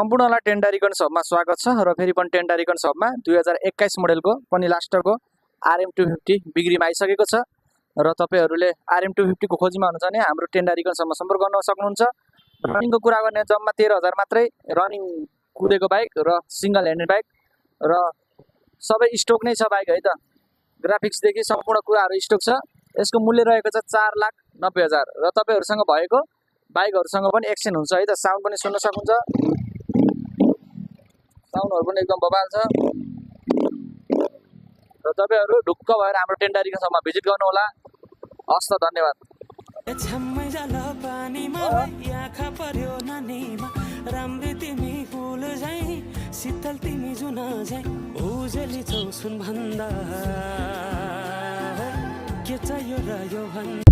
सम्पूर्णलाई टेन्डारिकन सबमा स्वागत छ र फेरि पनि टेन्डारिकन सबमा 2021 मोडेलको पनि लास्टरको RM250 बिक्रीमा आइसकेको छ र तपाईहरुले RM250 को खोजीमा हुनुहुन्छ भने हाम्रो टेन्डारिकन सबमा सम्पर्क गर्न सक्नुहुन्छ। रनिङको कुरा गर्ने जम्मा 13000 मात्रै रनिङ कुदेको बाइक र सिंगल ह्यान्डेड बाइक र सबै स्टक नै छ बाइक है त। ग्राफिक्स देखि सम्पूर्ण कुराहरु स्टक छ। यसको मूल्य रहेको छ 4,90,000 र तपाईहरुसँग भएको बाइकहरुसँग पनि एक्सचेन्ज हुन्छ है त। साउन्ड पनि सुन्न सक्नुहुन्छ। साउन्डहरु पनि एकदम बबाल छ र तपाईहरु ढुक्क भएर हाम्रो टेन्डारिकन सबमा भिजिट गर्नु होला। हस् त धन्यवाद। छम्मै जल पानीमा आँखा पर्यो नानीमा राम्री तिमी फुल झै शीतल तिमी जुन झै उजेली छौ सुन भन्दा के चाहियो र यो भन्दा